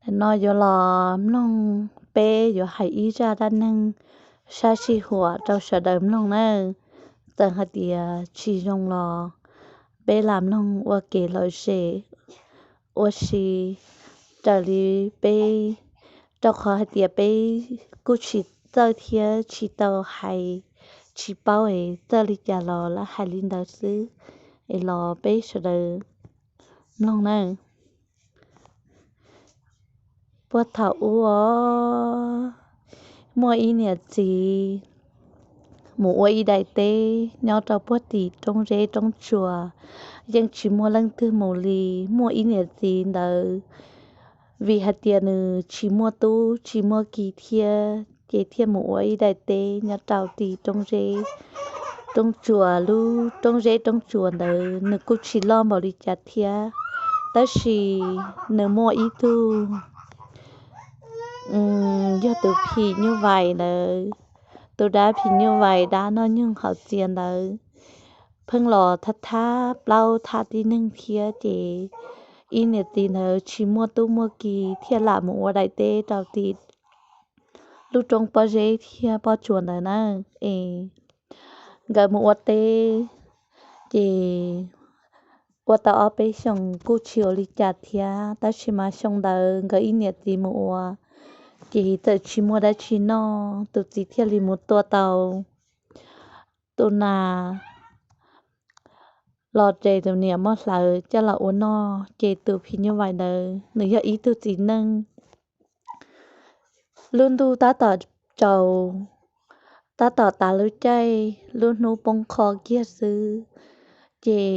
Nim no yuav los mloog peb yuav hais ib zaj dab neeg sab sij huam rau sawv daws mloog nawb. Txawm hais tias tsis zoo los peb lam mloog ua kev lom zem ua si raws li peb, rau qhov hais tias peb kuj tsis txawj thiab tsis tau hais, tsis paub es txawj li cas los lam hais li ntawd xwb, es los peb sawv daws mloog nawb. Puag thaum ub, muaj ib niam txiv mus ua ib daim teb nyob rau puag tim roob zeb roob tsuas, yeej tsis muaj leej twg mus li. Muaj ib niam txiv ntawd, vim hais tias nws tsis muaj tub tsis muaj ki thiab, ces thiaj mus ua ib daim teb nyob rau tim roob zeb roob tsuas. Lub roob zeb roob tsuas ntawd nws kuj tsis loj npaum li cas thiab, tab sis nws muaj ib tug yog tus phim nyuj vais ntawd, tus dab phim nyuj vais dab noj nyoog haus txias ntawd, pheej los thab thab plaub thab tib neeg thiab, ces ib niam txiv ntawd tsis muaj tub muaj ki thiaj lam mus ua daim teb rau tim lub roob pob zeb thiab pob tsuas ntawd na. Es nkawd mus ua teb, ces ua tau ob peb xyoos kuj tsis ua li cas thiab, tab sis mas xyoo ntawd nkawd ib niam txiv mus ua, ces txawm tsis muaj dab tsi noj, tus txiv thiaj li mus tua tau tus nas los ces tus niam muab hlawv coj los ua noj. Ces tus phim nyuj vais ntawd nws yog ib tug txiv neej, lub ntuj tab tom tsaus, tab tom tas lub caij, lub hnub poob qho kiag xwb, ces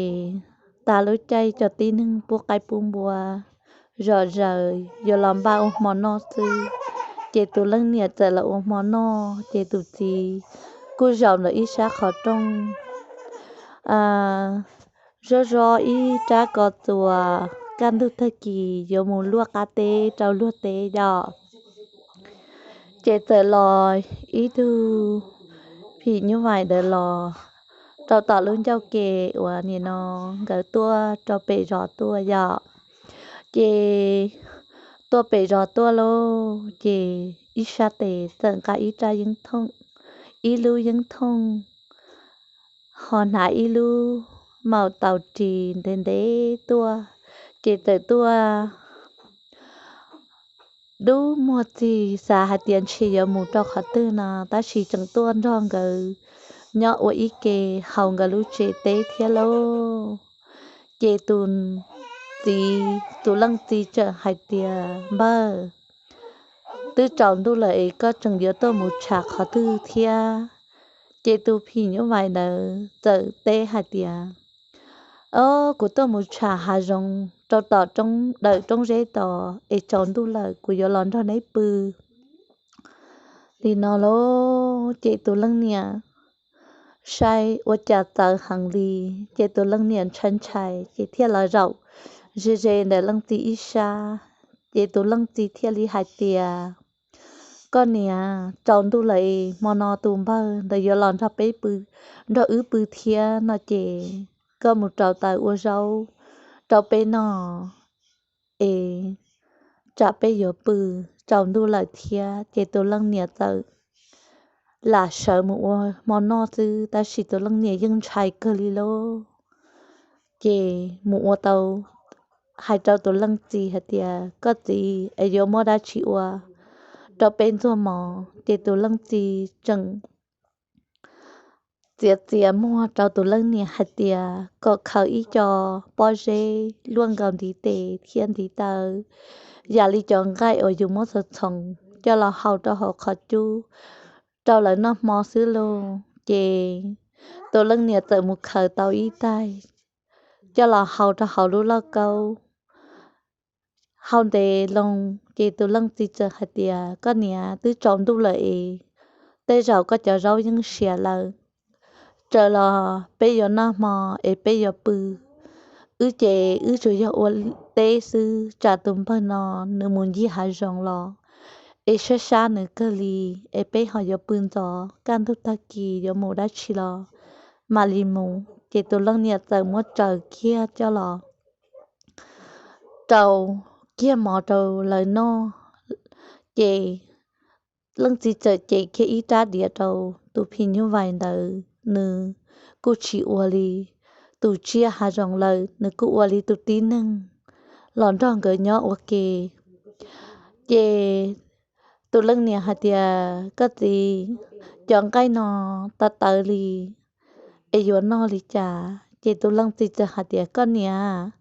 tas lub caij cov tib neeg pub qaib pub npua zom zaws yuav los npaj ua hmo noj xwb. Ces tus leej niam txawm los ua hmo noj, ces tus txiv kuj zaum ntawm ib sab qhov rooj, zoj zoj ib rab ko txuas, kaj ntug tag kis yuav mus luaj qab teb rau luag teb yom. Ces txawm los ib tug phim nyuj vais ntawd los rau tom lub ncauj ke uas nim no nkawd tuaj rau pem zos tuaj yom. Ces tuaj pem zos tuaj lauj, ces ib sab tes txawm nqa ib rab yeeb thooj, ib lub yeeb thooj, ho hnav ib lub maum taus ris ntev ntev tuaj. Ces txawm tuaj dub muag txig xav hais tias ntshe yuav mus rau qhov twg no, tab sis tseem tuaj nrog nkawd nyob ua ib ke hauv nkawd lub tsev teb thiab lauj. Ces tus txiv, tus leej txiv txawm hais tias, Npawg, twb tsaus ntuj lawm es koj tseem yuav tuaj mus tsham qhov twg thiab? Ces tus phim nyuj vais ntawd txawm teb hais tias, Ob, kuv tuaj mus tsham hav zoov rau tom roob, dawm roob zeb tod es tsaus ntuj lawm kuv yuav los nrog neb pw. Li no lauj, ces tus leej niam saib ua cas txawv heev li, ces tus leej niam ntshai ntshai ces thiaj los zaum ze ze ntawm leej txiv ib sab. Ces tus leej txiv thiaj li hais tias, Koj niam, tsaus ntuj lawm es hmo no tus npawg ntawd yuav los nrog peb pw, nrog wb pw thiab no ces koj mus rauv taws ua zaub rau peb noj es tsam peb yuav pw, tsaus ntuj lawm thiab. Ces tus leej niam txawm lam sawv mus ua hmo noj xwb, tab sis tus leej niam yeej ntshai kawg li lauj. Ces mus ua tau hais rau tus leej txiv hais tias, Koj txiv, es yuav muab dab tsi ua rau peb ntxuag mov? Ces tus leej txiv tseem txiav txiav muag rau tus leej niam hais tias kom khaws ib co pob zeb luaj nkaus ntiv tes thiab ntiv taw, yam li cov nqaij uas yus muab txhoov txhoov coj los hau rau hauv qhov cub rau lawv noj hmo xwb lauj. Ces tus leej niam txawm mus khaws tau ib taig coj los hau rau hauv lub lauj kaub. Hau ntev loo, ces tus leej txiv txawm hais tias, Koj niam, twb tsaus ntuj lawm es tej zaum koj cov zaub yeej siav lawm. Tsawm los peb yuav noj hmo es peb yuav pw. Wb ces wb tsuas yog ua teb xwb, tsam tus npawg no nws mus ncig hav zoov los es sab sab nws kawg li, es peb ho yuav pw ntxov, kaj ntug tag kis yuav mus dab tsi los mam li mus. ces tus leej niam txawm muab tsaws kiag coj los rau kiag mov rau lawv noj. Ces leej txiv txawm cev kiag ib rab diav rau tus phim nyuj vais ntawd, nws kuj tsis ua li tus tsiaj hav zoov lawm, nws kuj ua li tus tib neeg los nrog nkawd nyob ua ke. Ces tus leej niam hais tias, koj txiv, cov nqaij no tawv tawv li es yuav noj li cas? Ces tus leej txiv txawm hais tias, koj niam,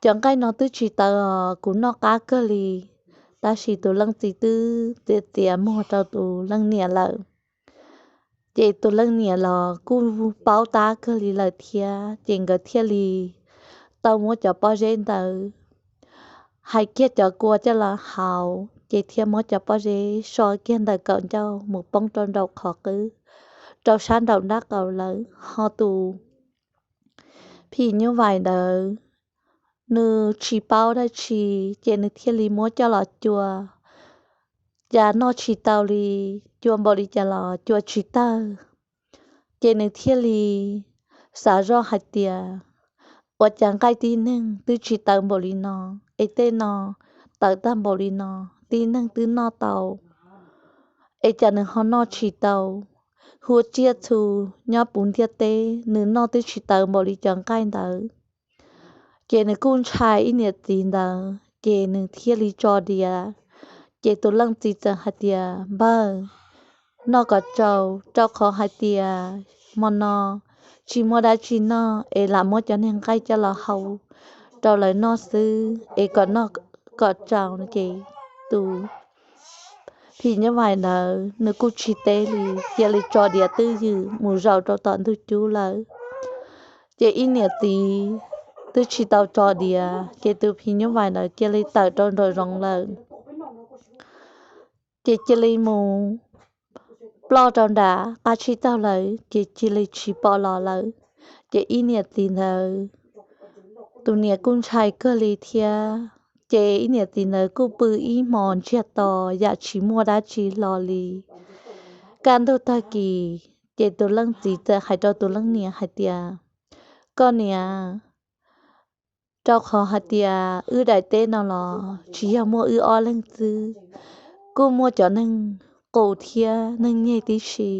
cov nqaij no twb tsis tawv os, kuv noj qab kawg li. Tab sis tus leej txiv twb txiav txiav muag rau tus leej niam lawm. Ces tus leej niam los kuj paub tab kawg li lawm thiab, ces nkawd thiaj li tau muab cov pob zeb ntawd hais kiag cov kua coj los haus, ces thiaj muab cov pob zeb so kiag ntawm kaum ncauj mus poob rau nraum qhov qwb, rau sab nraum nraub qaum lawm. Ho tus phim nyuj vais ntawd nws tsis paub dab tsi, ces nws thiaj li muab coj los cua, cas noj tsis tau li, cua npaum li cas los cua tsis tawg. Ces nws thiaj li xav zoj hais tias, ua cas nqaij tib neeg twb tsis tawv npaum li no, es tej no tawv tag npaum li no, tib neeg twb noj tau, es cas nws ho noj tsis tau? Huab tsiaj txhu nyob puv ntiaj teb nws noj twb tsis tawv npaum li cov nqaij ntawd. Ces nws kuj ntshai ib niam txiv ntawd, ces nws thiaj li tso diav. Ces tus leej txiv txawm hais tias, npawg, noj kom tsau, rau qhov hais tias hmo no tsis muaj dab tsi noj, es lam muab cov niag nqaij coj los hau rau lawv noj xwb, es kom noj kom tsau. Ces tus phim nyuj vais ntawd nws kuj tsis teb li, cia li tso diav twj ywm mus zaum rau tom ntug cub lawm. Ces ib niam txiv twb tsis tau tso diav, ces tus phim nyuj vais ntawd cia li tawm rau nraum zoov lawm. Ces cia li mus ploj rau nram qab tsib taug lawm, ces cia li tsis pom los lawm. Ces ib niam txiv ntawd, tus niam kuj ntshai kawg li thiab. Ces ib niam txiv ntawd kuj pw ib hmos ntsiag to, yam tsis muaj dab tsi hlo li. Kaj ntug tag kis, ces tus leej txiv txawm hais rau tus leej niam hais tias, koj niam, rau qhov hais tias wb daim teb no los tsis yog muaj wb ob leeg xwb, kuj muaj cov neeg qus thiab neeg nyeg tib si,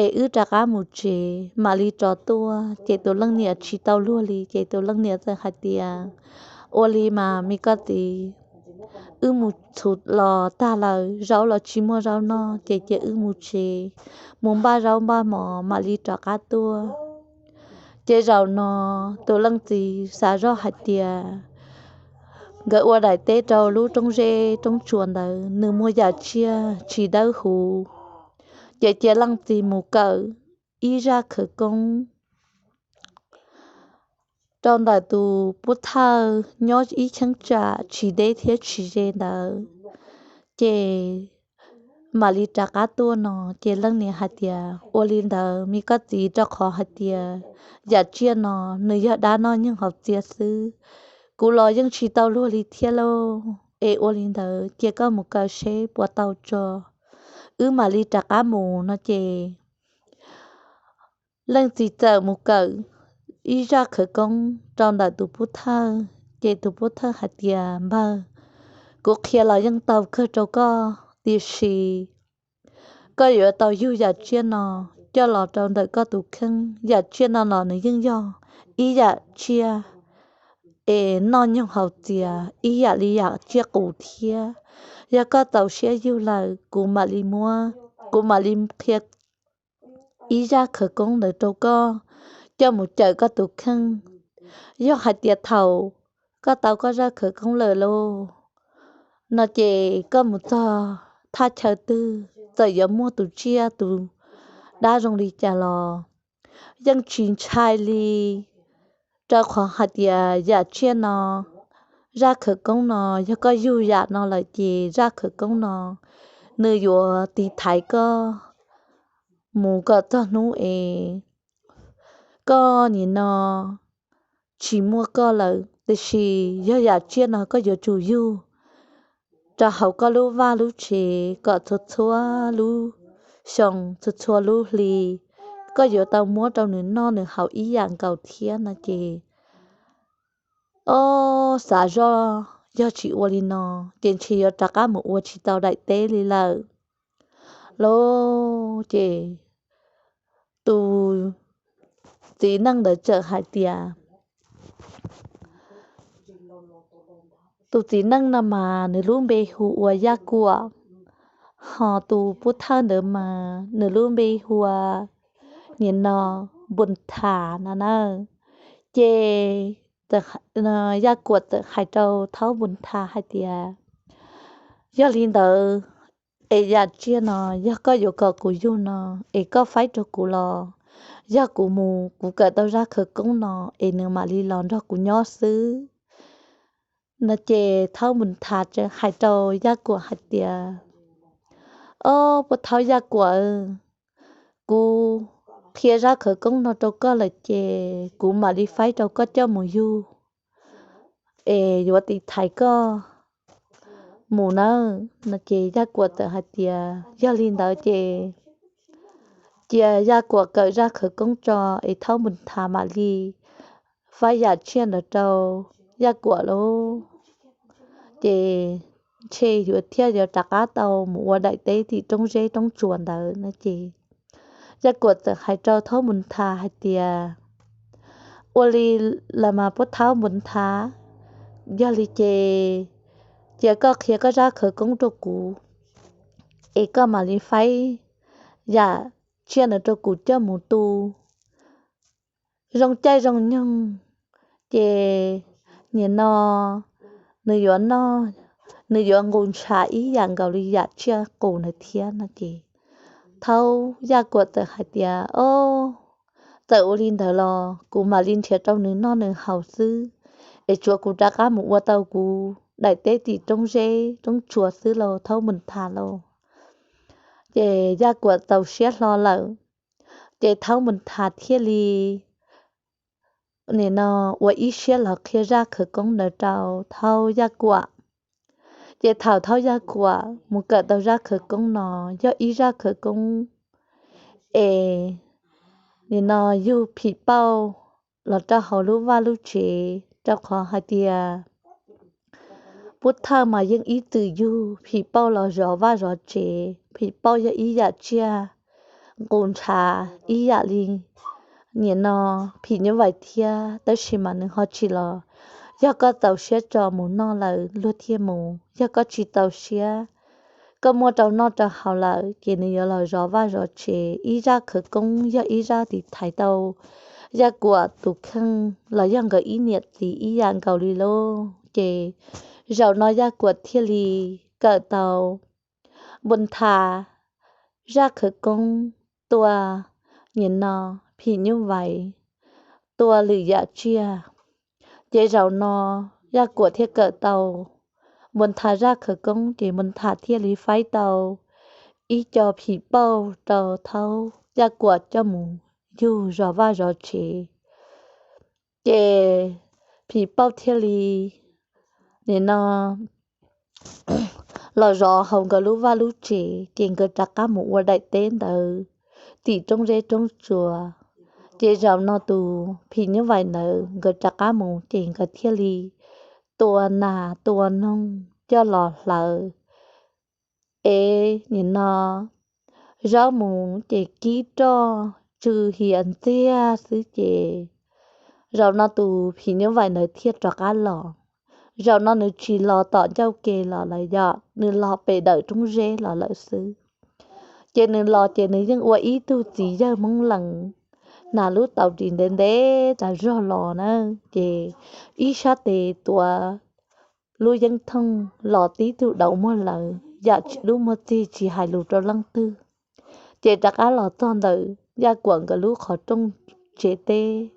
es wb rov qab mus tsev mam li rov tuaj. Ces tus leej niam tsis tau luag li, ces tus leej niam txawm hais tias, ua li mas me koj txiv, wb mus txhuv los tag lawm, zaub los tsis muaj zaub noj, ces cia wb mus tsev, mus npaj zaub npaj mov mam li rov qab tuaj. Ces zaum no tus leej txiv xav zoj hais tias nkawd ua daim teb rau lub roob zeb roob tsuas ntawd nws muaj yam tsiaj tsis dawb huv, ces cia leej txiv mus kawm ib zaj khawv koob rau ntawm tus pub thawj nyob ib cheeb tsam tsis deb thiab tsis ze ntawd, ces mam li rov qab tuaj no. Ces leej niam hais tias, ua li ntawd me koj txiv, rau qhov hais tias yam tsiaj no nws yog dab noj nyoog haus txias xwb, kuv los yeej tsis tau luag li thiab lauj. Es ua li ntawd cia koj mus kawm seb puas tau tso, wb mam li rov qab mus no. Ces leej txiv txawm mus kawm ib zaj khawv koob rau ntawm tus pub thawj, ces tus pub thawj hais tias, npawg, kuv qhia los yeej tau kawg rau koj, tiam sis koj yuav tau yug yam tsiaj no coj los rau ntawm koj tus kheej. Yam tsiaj no los nws yeej yog ib yam tsiaj es noj nyoog haus txias ib yam li yam tsiaj qus thiab. Yog koj txaus siab yug lawm, kuv mam li muab, kuv mam li qhia ib zaj khawv koob ntawd rau koj, coj mus cawm koj tus kheej. Yog hais tias thaum koj tau koj zaj khawv koob lawm lauj, no ces koj mus txog thaj chaw twg, txawm yuav muaj tus tsiaj tus dab zoo li cas los yeej tsis ntshai li, rau qhov hais tias yam tsiaj no, zaj khawv koob no, yog koj yug yam no lawm ces zaj khawv koob no nws yuav tiv thaiv koj mus kom txog hnub es koj nim no tsis muaj koj lawm. Tiam sis yog yam tsiaj no koj yuav tsum yug rau hauv koj lub vaj lub tsev kom txhua txhua lub xyoo, txhua txhua lub hli, koj yuav tau muab rau nws noj nws haus ib yam nkaus thiab no ces, ob, xav zoj, yog tsis ua li no ces ntshe yuav rov qab mus ua tsis tau daim teb li lawm lauj. Ces tus txiv neej ntawd txawm hais tias, tus txiv neej no mas nws lub npe hu ua Yaj Kuam, ho tus pub thawj ntawd mas nws lub npe hu ua nim no Npus Thas no na. Ces Yaj Kuam txawm hais rau Thaub Npus Thas hais tias, yog li ntawd es yam tsiaj no yog koj yuav kom kuv yug no es koj faib rau kuv los, yog kuv mus kuv kawm tau zaj khawv koob no es nws mam li los nrog kuv nyob xwb no. Ces Thaub Npus Thas txawm hais rau Yaj Kuam hais tias, ob, pub thawj Yaj Kuam, kuv qhia zaj khawv koob no rau koj lawm ces kuv mam li faib rau koj coj mus yug es yuav tiv thaiv koj mus nawb no. Ces Yaj Kuam txawm hais tias yog li ntawd ces cia Yaj Kuam kawm zaj khawv koob tso es Thaub Npus Thas mam li faib yam tsiaj ntawd rau Yaj Kuam lauj. Ces ntshe yuav thiaj yuav rov qab tau mus ua daim teb tim roob zeb roob tsuas ntawd no. Ces Yaj Kuam txawm hais rau Thaub Npus Thas hais tias, ua li los mas pub thawj Npus Thas, yog li ces cia koj qhia koj zaj khawv koob rau kuv es koj mam li faib yam tsiaj ntawd rau kuv coj mus tu zoo caij zoo nyoog, ces nim no nws yuav noj, nws yuav nqus ntshav ib yam nkaus li yam tsiaj qus ntawd thiab no. Ces Thaub, Yaj Kuam txawm hais tias, ob, txawm ua li ntawd los kuv mam li nrhiav rau nws noj nws haus xwb es tsuav kuv rov qab mus ua tau kuv daim teb tim roob zeb roob tsuas xwb lauj Thaub Npus Thas lauj. Ces Yaj Kuam txaus siab hlo lawm, ces Thaub Npus Thas thiaj li nim no ua ib siab los qhia zaj khawv koob ntawd rau Thaub, Yaj Kuam. Ces thaum Thaub, Yaj Kuam mus kawm tau zaj khawv koob no, yog ib zaj khawv koob es nim no yug phim pauj los rau hauv lub vaj lub tsev, rau qhov hais tias pub thawj mas yeej ib txwm yug phim pauj los zov vaj zov tsev. Phim pauj yog ib yam tsiaj nqus ntshav ib yam li nim no phim nyuj vais thiab, tab sis mas nws ho tsis los. Yog koj txaus siab tso mus noj lawm luag thiaj mus, yog koj tsis txaus siab, koj muab rau noj rau haus lawm ces nws yuav los zov vaj zov tsev. Ib zaj khawv koob yog ib zaj tiv thaiv tau Yaj Kuam tus kheej los yog nkawd ib niam txiv ib yam nkaus li lauj. Ces zaum no Yaj Kuam thiaj li kawm tau Npus Thas zaj khawv koob tua nim no phim nyuj vais, tua lwm yam tsiaj. Ces zaum no Yaj Kuam thiaj kawm tau Npus Thas zaj khawv koob, ces Npus Thas thiaj li faib tau ib co phim pauj rau Thaub, Yaj Kuam coj mus yug zov vaj zov tsev. Ces phim pauj thiaj li nim no los zov hauv nkawd lub vaj lub tsev, ces nkawd rov qab mus ua daim teb ntawd tim roob zeb roob tsuas. Ces zaum no tus phim nyuj vais ntawd nkawd rov qab mus ces nkawd thiaj li tua nas tua noog coj los hlawv es nim no zaub mus ces kib roj tsw hiav ntxiag xwb ces zaum no tus phim nyuj vais ntawd thiaj rov qab los. Zaum no nws tsis los tom ncauj ke los lawm yom, nws los pem dawm roob zeb los lawm xwb. Ces nws los ces nws yeej ua ib tug txiv yawg Hmoob Lees, hnav lub tau ris ntev ntev tas zog los na, ces ib sab tes tuav lub yeeb thooj los tib tug daus muag lawm, yam lub muag txig tsis hais lus rau leej twg. Ces rov qab los txog ntawm Yaj Kuam nkawd lub qhov rooj tsev teb,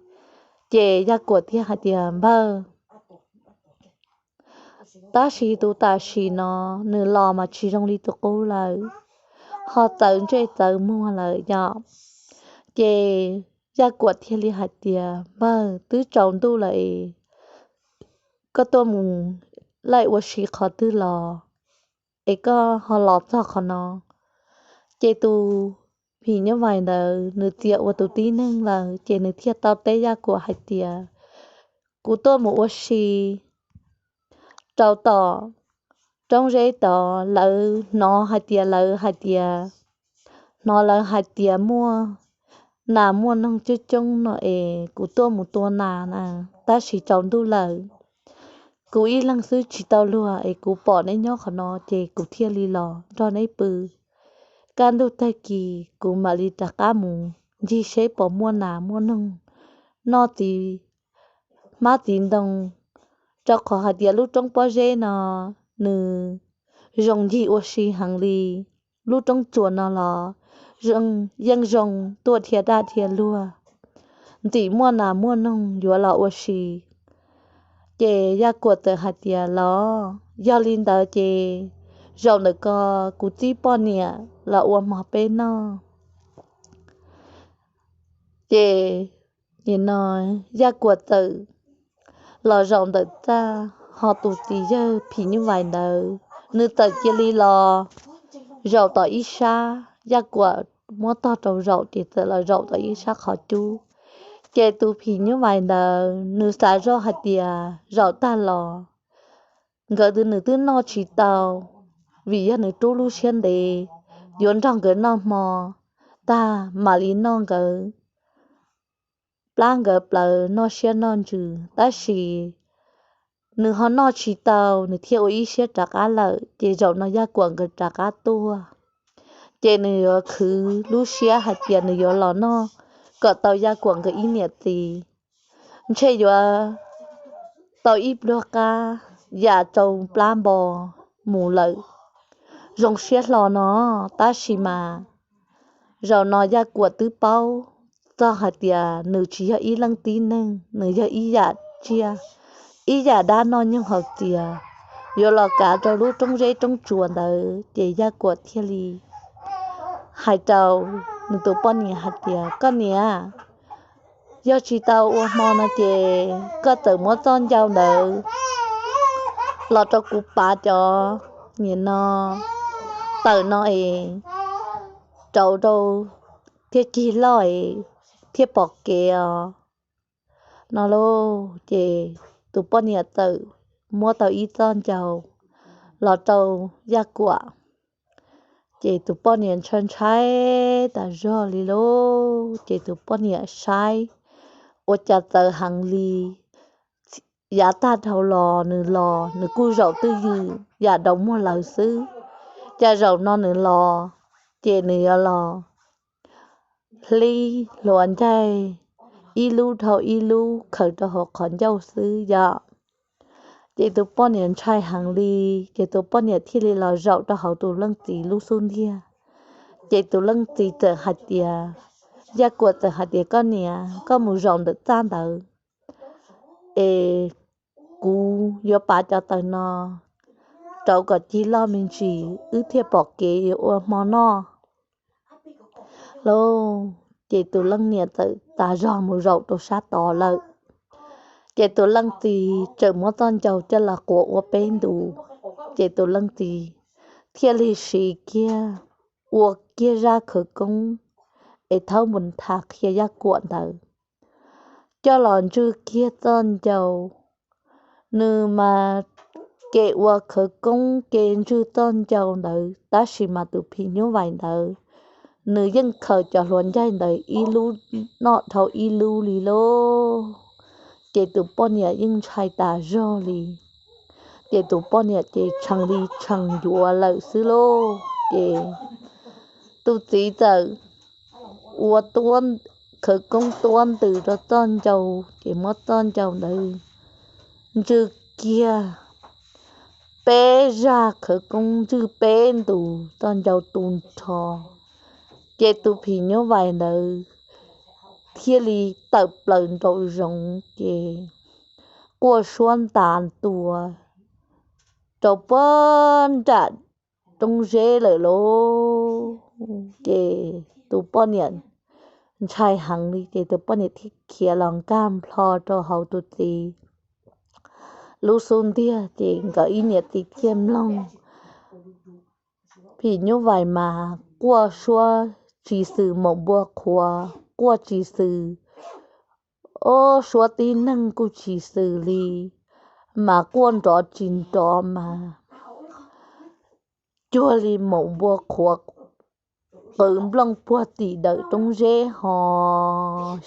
ces Yaj Kuam thiaj hais tias, npawg, tab sis tus tam sim no nws los mas tsis zoo li tus qub lawm, ho txawv ntsej txawv muag lawm yom. Ces Yaj Kuam thiaj li hais tias, npawg, twb tsaus ntuj lawm es koj tuaj mus laij ua si qhov twg los es koj ho los txog qhov no? Ces tus phim nyuj vais ntawd nws txia ua tus tib neeg lawm ces nws thiaj tau teb Yaj Kuam hais tias, kuv tuaj mus ua si rau tom roob zeb tod, lawv hnov hais tias, lawv hais tias, hnov lawv hais tias muaj nas muaj noog coob coob no es kuv tuaj mus tua nas na, tab sis tsaus ntuj lawm, kuv ib leeg xwb tsis tau luag es kuv pom neb nyob qhov no ces kuv thiaj li los nrog neb pw. Kaj ntug tag kis kuv mam li rov qab mus ncig seb puas muaj nas muaj noog noj txiv hmab txiv ntoo, rau qhov hais tias lub roob pob zeb no nws zoo ncig ua si heev li. Lub roob tsuas no los yeej zoo tuaj dhia daj dhia luag, ntim muaj nas muaj noog yuav los ua si. Ces Yaj Kuam txawm hais tias, los yog li ntawd ces zaum ntawm ko kuv txib poj niam los ua hmo peb noj. Ces nim no Yaj Kuam txawm los zaum ntawm txaj, ho tus txiv yawg phim nyuj vais ntawd nws txawm cia li los zaum tom ib sab. Yaj Kuam muab tog rau zaum ces txawm los zaum tom ib sab qhov cub. Ces tus phim nyuj vais ntawd nws xav zoj hais tias zaum tag los nkawd twb, nws twb noj tsis tau, vim yog nws rub lub siab ntev yuav nrog nkawd noj hmo, tag mam li noj nkawd plab nkawd plawv noj siab noj ntsws, tab sis nws ho noj tsis tau, nws thiaj ua ib siab rov qab lawm. Ces zaum no Yaj Kuam nkawd rov qab tuaj, ces nws yuav khwv lub siab hais tias nws yuav los noj kom tau Yaj Kuam nkawd ib niam txiv, ntshe yuav tau ib pluag qab yam rau plab npo mus lawm. Zoo siab hlo no, tab sis mas zaum no Yaj Kuam twb paub txog hais tias nws tsis yog ib leej tib neeg, nws yog ib yam tsiaj, ib yam dab noj nyoog haus txias, yuav los kav rau lub roob zeb roob tsuas ntawd. Ces Yaj Kuam thiaj li hais rau nws tus poj niam hais tias, koj niam, yog tsis tau ua hmo no ces koj txawm muab txoj ncau ntawd los rau kuv pav cov, nim no, tawm no es rauv rau thiaj cig loj es thiaj pom kev os, no lauj. Ces tus poj niam txawm muab tau ib txoj ncau los rau Yaj Kuam. Ces tus poj niam ntshai ntshai tas zog li lauj. Ces tus poj niam saib ua cas txawv heev li. Yav tag dhau los nws los nws kuj zaum twj ywm yam daus muag lawv xwb, cas zaum no nws los ces nws yuav los hlib hluav ncaig ib lub dhau ib lub khaws rau hauv qhov ncauj xwb yom. Ces tus poj niam ntshai heev li, ces tus poj niam thiaj li los zaum rau hauv tus leej txiv lub xub ntiag. Ces tus leej txiv txawm hais tias, Yaj Kuam txawm hais tias, koj niam, koj mus zaum ntawm txaj ntawd es kuv yuav pav cov tawm no rauv kom cig loj me ntsis wb thiaj pom kev yuav ua hmo noj lauj. Ces tus leej niam txawm tas zog mus zaum rau sab tod lawm. Ces tus leej txiv txawm muab txoj ncau coj los quav ua peb ntus. Ces tus leej txiv thiaj li siv kiag, ua kiag zaj khawv koob es thaub npus tha qhia Yaj Kuam ntawd coj los ntswj kiag txoj ncau. Nws mas kev ua khawv koob kev ntswj txoj ncau ntawd, tab sis mas tus phim nyuj vais ntawd nws yeej khaws cov hluav ncaig ntawd ib lub noj dhau ib lub li lauj. Ces tus poj niam yeej ntshai tas zog li. Ces tus poj niam ces tshee li tshee yuav lawm xwb lauj. Ces tus txiv txawm ua khawv koob tuab ntws rau txoj ncau, ces muab txoj ncau ntawd ntswj kiag peb zaj khawv koob ntswj peb ntus, txoj ncau tu nrho. Ces tus phim nyuj vais ntawd thiaj li tawm plaws nraum zoov ces quaj suab ntas ntua rau puag nram roob zeb lawm lauj. Ces tus poj niam ntshai heev li, ces tus poj niam thiaj khiav los nkag nplho rau hauv tus txiv lub xub ntiag, ces nkawd ib niam txiv thiaj mloog phim nyuj vais mas quaj suab tsis xwm, maum npua qhuav quaj tsis xwm, ob suab tib neeg kuj tsis xwm li, mas quaj nrov tsis nrov mas cuag li maum npua qhuav qw nplooj puag tim dawm roob zeb ho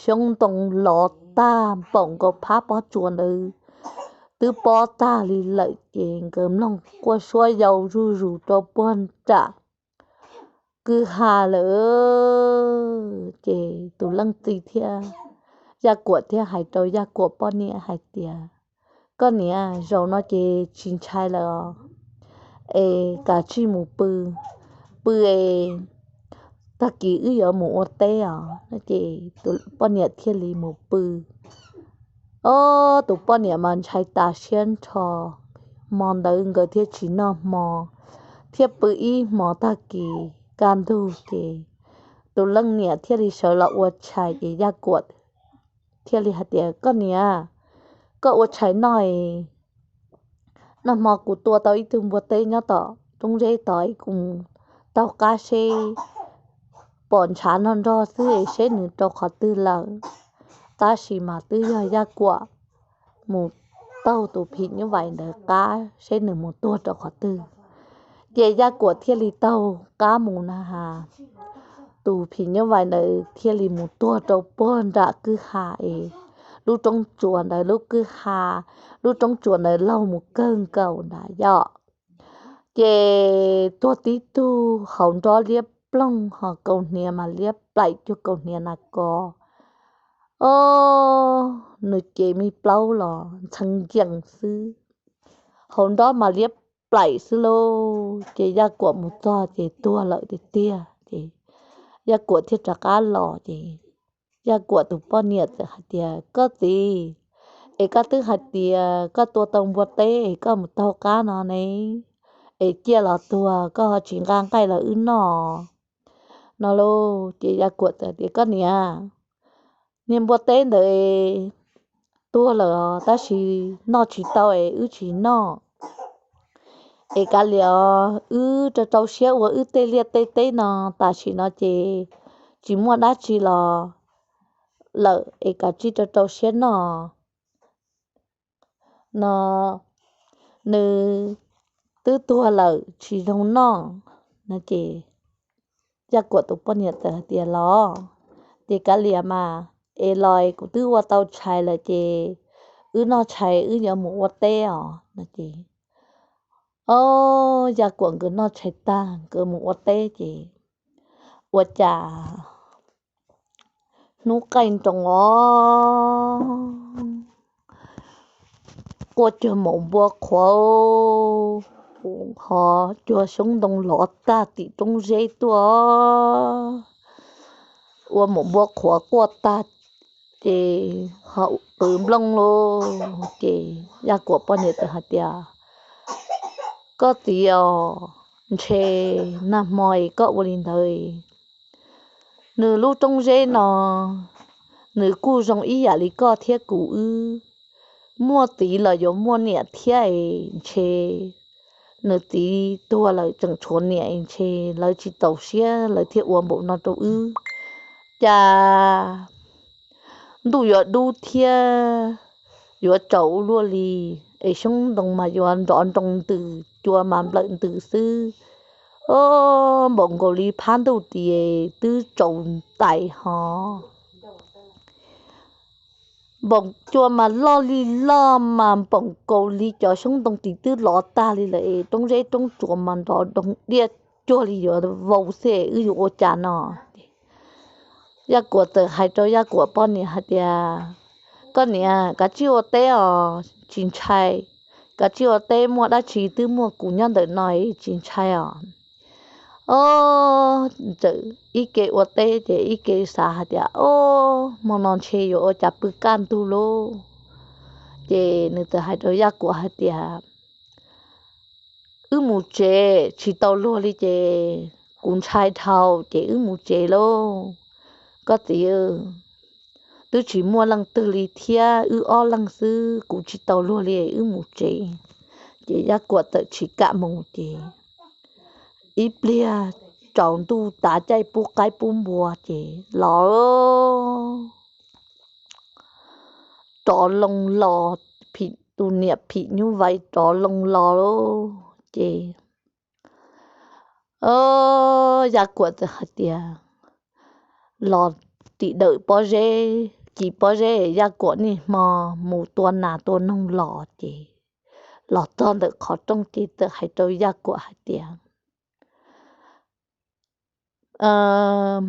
xyoob ntoo lov tag npaum nkaus phab pob tsuas ntawd twb pob tag li lawm ces nkawd mloog quaj suab yau zuj zus rau puag nram kwj ha lawm. Ces tus leej txiv thiab Yaj Kuam thiaj hais rau Yaj Kuam poj niam hais tias, koj niam, zaum no ces tsis ntshai lawm os, es kav tsij mus pw, pw es tag kis wb yuav mus ua teb os. Ces tus poj niam thiaj li mus pw. Ob, tus poj niam mas ntshai tas siab nrho, hmo ntawd nkawd thiaj tsis noj hmo, thiaj pw ib hmo tag kis kaj ntug ces tus leej niam thiaj li sawv los ua tshais ces Yaj Kuam thiaj li hais tias, koj niam, koj ua tshais noj es nag hmo kuv tua tau ib tug npua teb nyob tom roob zeb tod es kuv taug qab seb, pom ntshav nrog nrog xwb es seb nws rau qhov twg lawm. Tab sis mas twb yog Yaj Kuam mus taug tus phim nyuj vais ntawd qab seb nws mus tuag rau qhov twg. Ces Yaj Kuam thiaj li taug qab mus na has, tus phim nyuj vais ntawd thiaj li mus tuag rau puag nram kwj ha es lub roob tsuas ntawd, lub kwj ha, lub roob tsuas ntawd laug mus kawg nkaus nrad yom. Ces tuag tib tug hauv nrob liab ploog ho kaus hniav mas liab plaim cuag kaus hniav nas kos. Ob, nws cev me plaub los ntxhee nkees xwb, hauv nrob mas liab plaim xwb lauj. Ces Yaj Kuam mus txog ces tuag lawm tiag tiag ces Yaj Kuam thiaj rov qab los ces Yaj Kuam tus poj niam txawm hais tias, koj txiv, es koj twb hais tias koj tua tau npua teb es koj mus taug qab no ne, es ciaj los tuag koj ho tsis nqa nqaij los wb noj no lauj. Ces Yaj Kuam txawm tias, koj niam, niag npua teb ntawd tuag lawm os, tab sis noj tsis tau es wb tsis noj. Es kav liam os, wb rau rau siab ua wb tej liaj tej teb no tam sim no ces tsis muaj dab tsi los lawm es kav tsij rau rau siab noj no, nws twb tuag lawm tsis zoo noj no ces Yaj Kuam tus poj niam txawm hais tias, los ces kav liam mas, es los es kuv twb ua tau tshais lawm ces wb noj tshais wb yuav mus ua teb os no ces, ob, Yaj Kuam nkawd noj tshais tag nkawd mus ua teb ces ua cas hnub qaij nroos os, quaj cuag maum npua qhuav ho cuag xyoob ntoo lov tag tim roob zeb tuaj, ua maum npua qhuav quaj tag ces ho qw nplooj lauj. Ces Yaj Kuam poj niam txawm hais tias, koj txiv os, ntshe nag hmo es koj ua li ntawd, nws lub roob zeb no nws kuj zoo ib yam li koj thiab kuv wb, muaj txiv los yuav muaj niam thiab es ntshe nws txiv tuag lawm tseem tshuav niam es ntshe lawv tsis txaus siab lawv thiaj ua npaum no rau wb. Cas ntuj yuav dub thiab yuav tsaus ua luaj li, es xyoob ntoo mas yuav nrov nroo ntws, cua mas nplawm ntws xwb. Ob, npaum nkaus li phab ntuj tis twb tsaus ntais ho. Npaum cua mas loj li loj mas npaum nkaus li cov xyoob ntoo tis twb lov tag li lawm es roob zeb roob tsuas mas nrov doog diaj cuag li yuav vau xwb, wb yuav ua cas no? Yaj Kuam txawm hais rau Yaj Kuam poj niam hais tias, koj niam, kav tsij ua teb os, tsis ntshai. Kav tsij ua teb, muaj dab tsi twb muaj kuv nyob ntawm no, tsis ntshai os. Ob, txawm ib ke ua teb ces ib ke xav hais tias, ob, hmo no ntshe yuav ua cas pw kaj ntug lauj. Ces nws txawm hais rau Yaj Kuam hais tias, wb mus tsev, tsis tau luag li ces kuv ntshai dhau ces wb mus tsev lauj. Koj txiv, twb tsis muaj leej twg li thiab, wb ob leeg xwb, kuv tsis tau luag li, wb mus tsev. Ces Yaj Kuam txawm tsis kam mus ces ib pliag tsaus ntuj tav caij pub qaib pub npua ces los rov loo los, tus niam phim nyuj vais rov loo los ces Yaj Kuam txawm hais tias los tim dawm pob zeb, ci pob zeb, Yaj Kuam niaj hmo mus tua nas tua noog los ces los txog ntawm qhov rooj ces txawm hais rau Yaj Kuam hais tias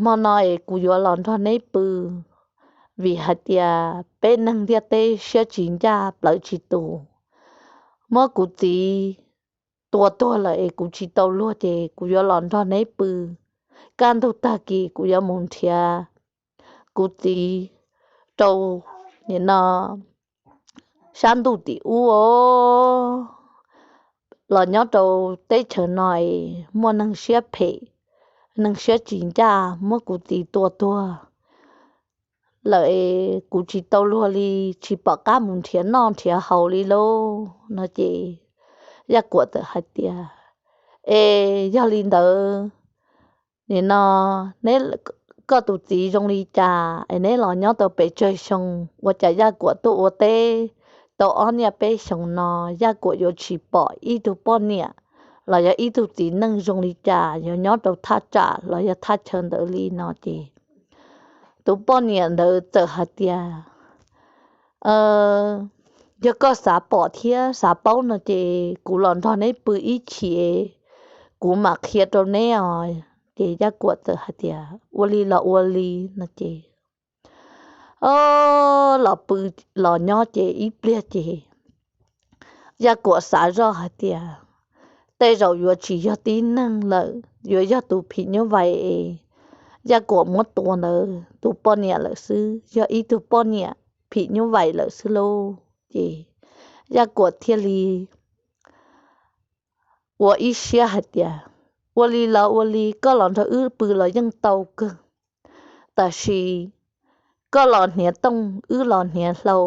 hmo no es kuv yuav los nrog neb pw, vim hais tias peb neeg ntiaj teb siab tsis ncaj plawv tsis tus, muab kuv txiv tua tuag lawm es kuv tsis tau luag ces kuv yuav los nrog neb pw. Kaj ntug tag kis kuv yuav mus nrhiav kuv txiv rau nim no sab ntuj tim ub os. Los nyob rau teb chaws no es muaj neeg siab phem, neeg siab tsis ncaj muab kuv txiv tua tuag lawm es kuv tsis tau luag li, tsis pom qab mus nrhiav noj nrhiav haus li lauj no ces Yaj Kuam txawm hais tias, Es yog li ntawd, nim no neb, koj tus txiv zoo li cas es neb los nyob tau pes tsawg xyoo? Ua cas Yaj Kuam tuaj ua teb tau ob niaj peb xyoos no Yaj Kuam yuav tsis pom ib tug poj niam los yog ib tug txiv neej zoo li cas yuav nyob rau thaj tsam los yog thaj chaw ntawd li no ces tus poj niam ntawd txawm hais tias, Yog koj xav pom thiab xav paub no ces kuv los nrog neb pw ib chim, kuv mam qhia rau neb os. Ces Yaj Kuam txawm hais tias, Ua li los ua li no ces o, los pw los nyob ces ib pliag ces Yaj Kuam xav zoj hais tias tej zaum yuav tsis yog tib neeg lawm, yuav yog tus phim nyuj vais es Yaj Kuam muab tua ntawd tus poj niam lawm xwb, yog ib tug poj niam phim nyuj vais lawm xwb lauj. Ces Yaj Kuam thiaj li ua ib siab hais tias, Ua li los ua li, koj los nrog wb pw los yeej tau kawg, tab sis koj los hniav tooj wb los hniav hlau,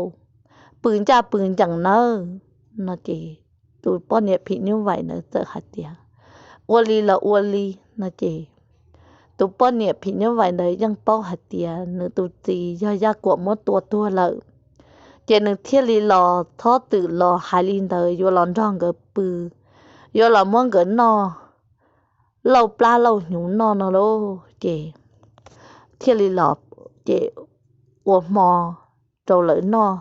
pw ncaj pw ncees nawb no ces tus poj niam phim nyuj vais ntawd txawm hais tias, Ua li los ua li no ces tus poj niam phim nyuj vais ntawd yeej paub hais tias nws tus txiv yog Yaj Kuam muab tua tuag lawm, ces nws thiaj li los txhob twm los hais li ntawd yuav los nrog nkawd pw, yuav los muab nkawd noj lauj plab lauj hnyuv noj no lauj. Ces thiaj li los ces ua hmo rau lawv noj,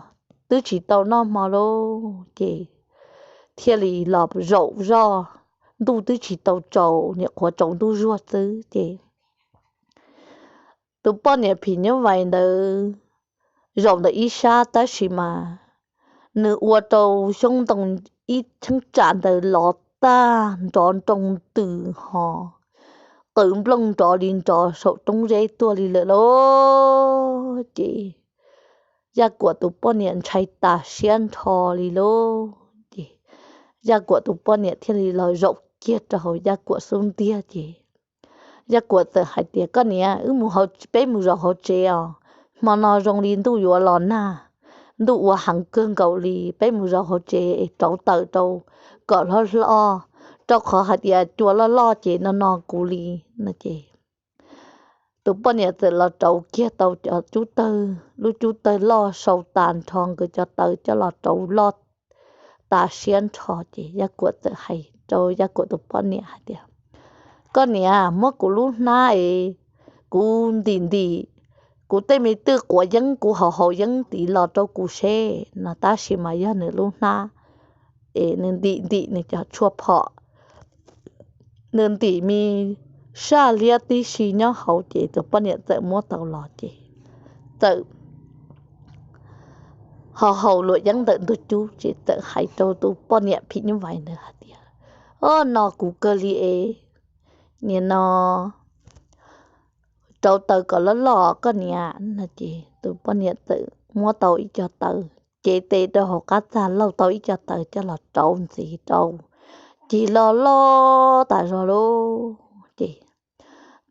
twb tsis tau noj hmo lauj ces thiaj li los zaum zoj, ntuj twb tsis tau tsaus, nyuam qhuav tsaus ntuj zuag xwb ces tus poj niam phim nyuj vais ntawd zaum ntawm ib sab tab sis mas nws ua rau xyoob ntoo ib cheeb tsam ntawd lov tag nrov nroo ntws ho qw nplooj nrov li nrov saum roob zeb tuaj li lawm lauj. Ces Yaj Kuam tus poj niam ntshai tas siab nrho li lauj. Ces Yaj Kuam tus poj niam thiaj li los zaum kiag rau hauv Yaj Kuam xub ntiag ces Yaj Kuam txawm hais tias, Koj niam, wb mus, peb mus zaum hauv tsev os. Hmo no zoo li ntuj yuav los nag, ntuj ua heev kawg nkaus li, peb mus zaum hauv tsev es rauv taws rau kom hlob hlob, rau qhov hais tias cua loj loj ces no no kuv li no ces tus poj niam txawm los rauv kiag tau cov cub tawg, lub cub tawg loj sau tas nrho nkawd cov taws coj los rauv loj tas siab nrho ces Yaj Kuam txawm hais rau Yaj Kuam tus poj niam hais tias, Koj niam, muab kuv lub hnab es kuv ntim ntim kuv tej me twj quav yeeb, kuv haus haus yeeb tid los rau kuv seb no. Tab sis mas yog nws lub hnab es nws ntim ntim nws cov tshuaj phom, nws ntim me saj liab tib si nyob hauv ces tus poj niam txawm muab tau los ces txawm haus haus luam yeeb ntawm ntug cub ces txawm hais rau tus poj niam phim nyuj vais ntawd hais tias, O, no kuv kawg li es, nim no rauv taws kom loj loj koj niam no ces tus poj niam txawm muab tau ib co taws, cev tes rau hauv qab txag lauj tau ib co taws coj los rauv ntxiv rau, cig loj loj tas zog lauj. Ces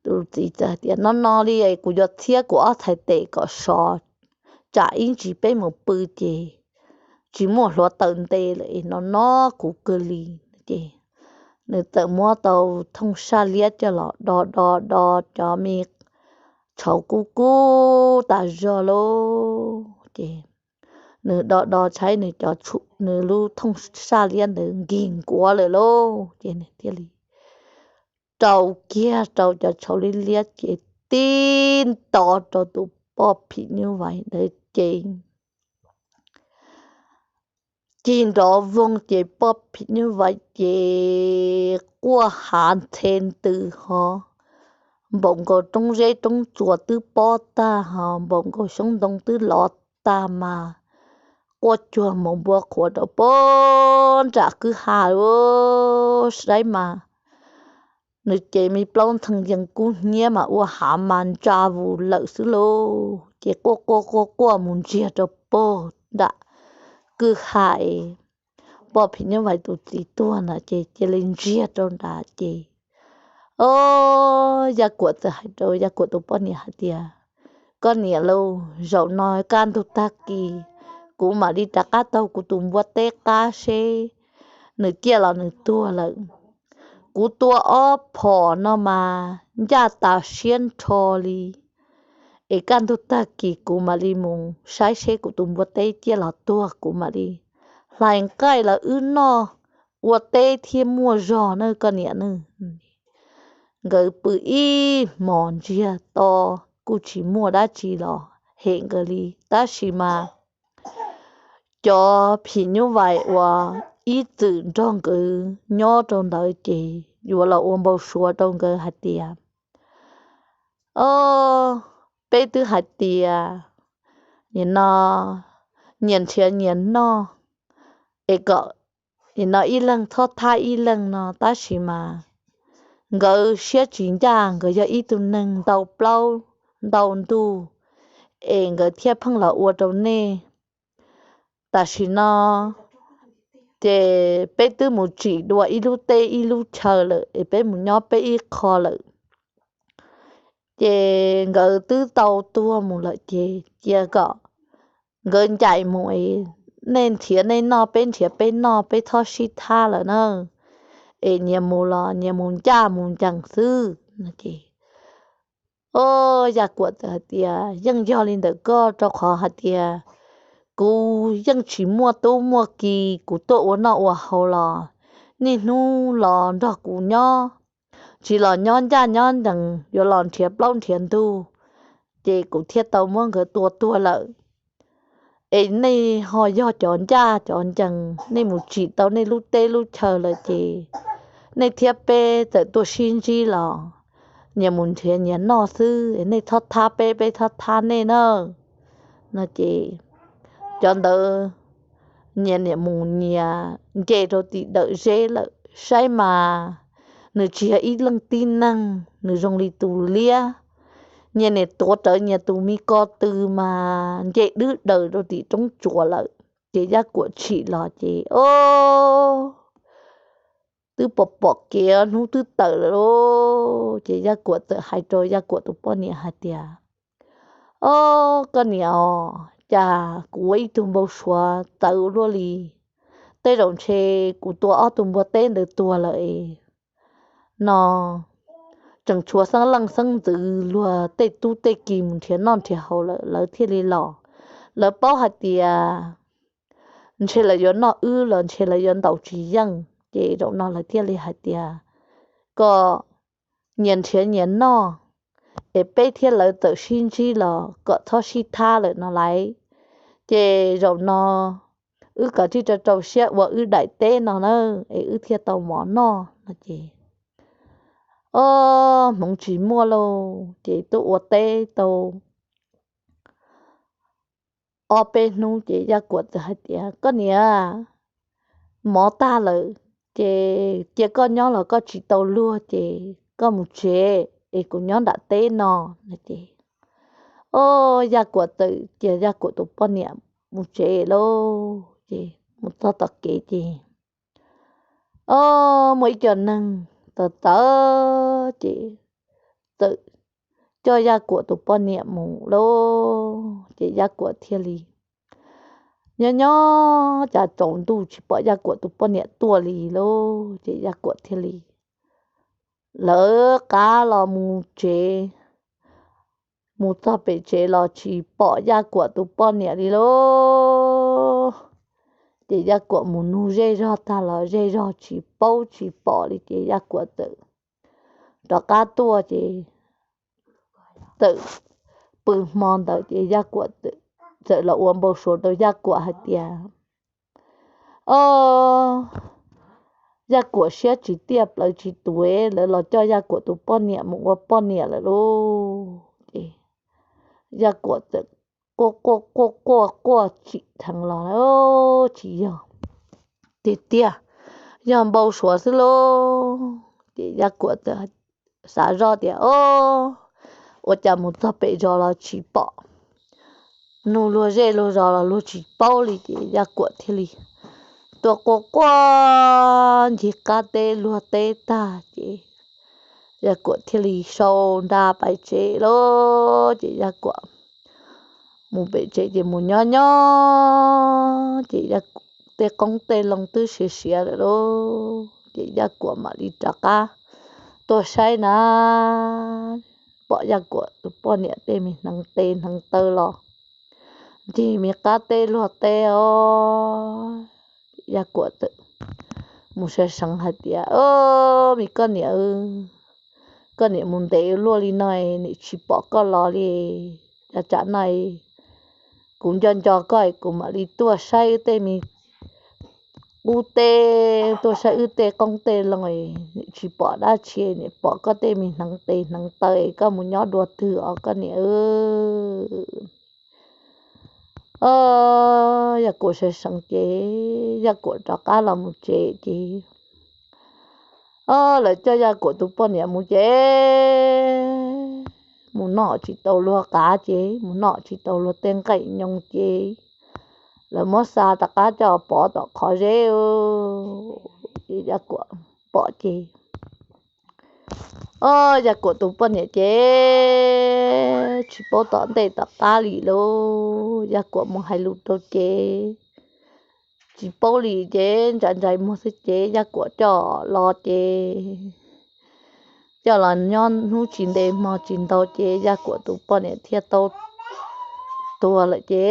tus txiv txawm hais tias, No no li es kuv yuav txhiab kuv ob txhais tes kom sov, tsam ib ntsis peb mus pw ces tsis muaj hluav taws nte lawm es no no kuv kawg li ces nws txawm muab tau thooj saj liab coj los do do do cov me tshauv kub kub tas zog lauj. Ces nws do do tshaib nws cov, nws lub thooj saj liab ntawd nkig nkuav lawm lauj. Ces nws thiaj li rau kiag rau cov tshauv liab liab ces tib nto rau tus poj phim nyuj vais ntawd ces cig nrov voog ces poj phim nyuj vais ces quaj hav nthe ntws ho npaum nkaus roob zeb roob tsuas twb pob tag ho npaum nkaus xyoob ntoo twb lov tag mas quaj cuag maum npua qhuav rau pog nram kwj ha lawm. Saib mas nws ces me plaub ntxhee yees kub hnyiab mas ua hav mas ntsa vus lawm xwb lauj. Ces quaj quaj quaj quaj mus ntsiag rau pog nram kwj ha es poj phim nyuj vais tus txiv tuag ntawd ces cia li ntsiag rau nrad ces, o, Yaj Kuam txawm hais rau Yaj Kuam tus poj niam hais tias, koj niam lauj, zaum no kaj ntug tag kis kuv mam li rov qab taug kuv tus npua teb qab seb nws ciaj los nws tuag lawm. Kuv tua ob phom no mas ncaj tas siab nrho li, es kaj ntug tag kis kuv mam li mus saib seb kuv tus npua teb ciaj los tuag kuv mam li hlais nqaij los wb noj ua teb thiaj muaj zog na koj niam na. Nkawd pw ib hmos ntsiag to kuj tsis muaj dab tsi los hem nkawd li, tab sis mas cov phim nyuj vais uas ib txwm nrog nkawd nyob rau ntawd ces yuav los ua npau suav rau nkawd hais tias, o, peb twb hais tias nim no nyias nrhiav nyias noj es kom nim no ib leeg txhob thab ib leeg no, tab sis mas nkawd siab tsis ncaj, nkawd yog ib tug neeg ntau plaub ntau ntug es nkawd thiaj pheej los ua rau nej. Tam sim no ces peb twb mus tsim dua ib lub teb ib lub chaw lawm es peb mus nyob peb ib qho lawm. Ces nkawd twb tau tuag mus lawm ces cia kom nkawd ncaim mus es nej nrhiav nej noj, peb nrhiav peb noj, peb txhob sib thab lawm na. Es nyias mus los nyias mus ncaj mus ncees xwb no ces, o, Yaj Kuam txawm hais tias, yeej yog li ntawm koj, rau qhov hais tias kuv yeej tsis muaj tub muaj ki, kuv tuaj ua noj ua haus los niaj hnub los nrog kuv nyob, tsis los nyob ncaj nyob ncees, yuav los nrhiav plaub nrhiav ntug, ces kuv thiaj tau muab nkawd tua tuag lawm. Es nej ho yog cov ncaj cov ncees, nej mus tsim tau nej lub teb lub chaw lawm ces nej thiab peb txawm tuaj sib ntsib los nyias mus nrhiav nyias noj xwb, nej txhob thab peb, peb txhob thab nej na. No ces cov ntawd nyias niam mus nyias nce rau tim dawm zeb lawm, saib mas nws tsis yog ib leej tib neeg, nws zoo li tus liab. Nyias niam tuav rawv nyias tus me ko tw mas nce dwb daws rau tim roob tsuas lawm. Ces Yaj Kuam tshim los ces, o, twb pom pom kev, hnub twb tawm lawm lauj. Ces Yaj Kuam txawm hais rau Yaj Kuam tus poj niam hais tias, o, koj niam os, cas kuv ua ib tug npau suav txawv ua luaj li. Tej zaum ntshe kuv tua ob tug npua teb ntawd tuag lawm es no tseem tshuav xeeb leej xeeb ntxwv luag tej tub tej ki mus nrhiav noj nrhiav haus lawm lawv thiaj li los. Lawv paub hais tias ntshe lawv yuav noj wb los ntshe lawv yuav ntaus tsis yeej, ces zaum no lawv thiaj li hais tias kom nyias nrhiav nyias noj, es peb thiab lawv txawm sib ntsib los kom txhob sib thab lawm no lauj. Ces zaum no wb kav tsij rau rau siab ua wb daim teb no na, es wb thiaj tau mov noj no ces, o, hmoov tsis muaj lauj, ces tuaj ua teb tau ob peb hnub ces Yaj Kuam txawm hais tias, koj niam, mov tag lawm, ces cia koj nyob los koj tsis tau luag ces koj mus tsev es kuv nyob nram teb no no ces, o, Yaj Kuam txawm cia Yaj Kuam tus poj niam mus tsev lauj. Ces mus txog tom kev ces, o, muaj ib co neeg txawv txawv ces txawm coj Yaj Kuam tus poj niam mus lauj. Ces Yaj Kuam thiaj li nyob nyob cas tsaus ntuj tsis pom Yaj Kuam tus poj niam tuaj li lauj. Ces Yaj Kuam thiaj li lawv qab los mus tsev, mus txog pem tsev los tsis pom Yaj Kuam tus poj niam li lauj. Ces Yaj Kuam mus nug zej zog tag los zej zog tsis paub tsis pom li ces Yaj Kuam txawm rov qab tuaj ces txawm pw hmo ntawd ces Yaj Kuam txawm los ua npau suav rau Yaj Kuam hais tias, o, Yaj Kuam siab tsis tiaj plawv tsis tus, lawv los coj Yaj Kuam tus poj niam mus ua poj niam lawm lauj. Ces Yaj Kuam txawm quaj quaj quaj quaj quaj tsim dheev los tsis yog tiag tiag, yog npau suav xwb lauj. Ces Yaj Kuam txawm xav zoj tias, o, ua cas mus txog pem zos los tsis pom, nug luag zej luag zos los luag tsis paub li ces Yaj Kuam thiaj li tuaj quaj quaj ncig qab teb luag teb tag ces Yaj Kuam thiaj li sau nra pais tsev lauj. Ces Yaj Kuam mus pem tsev ces mus nyob nyob ces tej qoob tej loo twb siav siav lawm lauj. Ces Yaj Kuam mam li rov qab tuaj saib na, pom Yaj Kuam tus poj niam tej me hneev tes hneev taw los ncig me qab teb luag teb os. Yaj Kuam txawm mus sav seev hais tias, o, me koj niam, koj niam mus ntev luaj li no, niam tsis pom koj los li. Cas tsam no kuv nco nco koj, kuv mam li tuaj saib wb tej me qub teb, tuaj saib wb tej qoob tej loo, niam tsis pom dab tsi, niam pom koj tej me hneev tes hneev taw, koj mus nyob dua twg os koj niam. Yaj Kuam sav seev ces Yaj Kuam rov qab los mus tsev ces, o, lawv coj Yaj Kuam tus poj niam mus ces mus noj tsis tau luag qav ces mus noj tsis tau luag tej nqaij nyoos ces lawv muab xa rov qab coj pov tom qhov zeb. Ces Yaj Kuam pom ces, o, Yaj Kuam tus poj niam ces tsis paub tom ntej tom qab li lauj. Yaj Kuam mus hais lus rau ces tsis paub li ces ntsais ntsais muag xwb ces Yaj Kuam coj los ces coj los nyob hnub tsis ntev hmo tsis ntau ces Yaj Kuam tus poj niam thiaj tau tuag lawm ces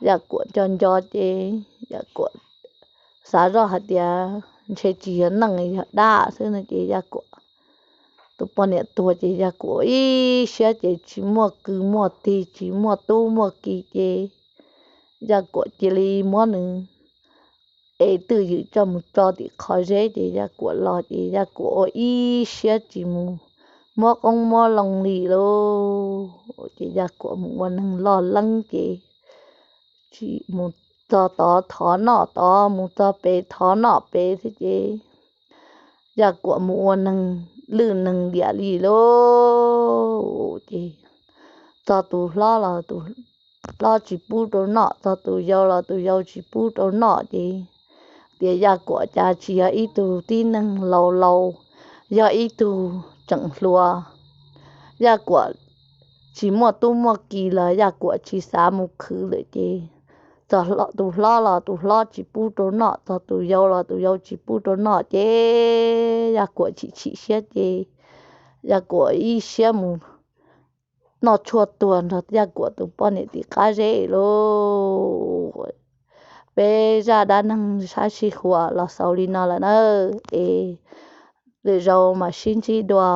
Yaj Kuam nco nco ces Yaj Kuam xav zoj hais tias ntshe tsis yog neeg, yog dab xwb no ces Yaj Kuam tus poj niam tuag ces Yaj Kuam ib siab ces tsis muaj kwv muaj tij, tsis muaj tub muaj ki ces Yaj Kuam cia li muab nws ev twj ywm coj mus tso tim qhov zeb ces Yaj Kuam los ces Yaj Kuam ua ib siab tsis mus muab qoob muab loo li lauj. Ces Yaj Kuam mus ua neeg loj leeb ces tsis mus txog tod thov noj tod, mus txog pem thov noj pem thiab ces Yaj Kuam mus ua neeg lwj neeg liam li lauj. Ces txog tus hlob los tus hlob tsis pub rau noj, txog tus yau los tus yau tsis pub rau noj ces tias Yaj Kuam cas tsis yog ib tug tib neeg laus laus, yog ib tug tseem hluas. Yaj Kuam tsis muaj tub muaj ki los Yaj Kuam tsis xav mus khwv lawm ces txog tus hlob los tus hlob tsis pub rau noj, txog tus yau los tus yau tsis pub rau noj ces Yaj Kuam chim chim siab ces Yaj Kuam ib siab mus noj tshuaj tuag nrog Yaj Kuam tus poj niam tim qab zeb lauj. Peb zaj dab neeg sab sij huam los xaus li no lawm na, es lwm zaus mam sib ntsib dua.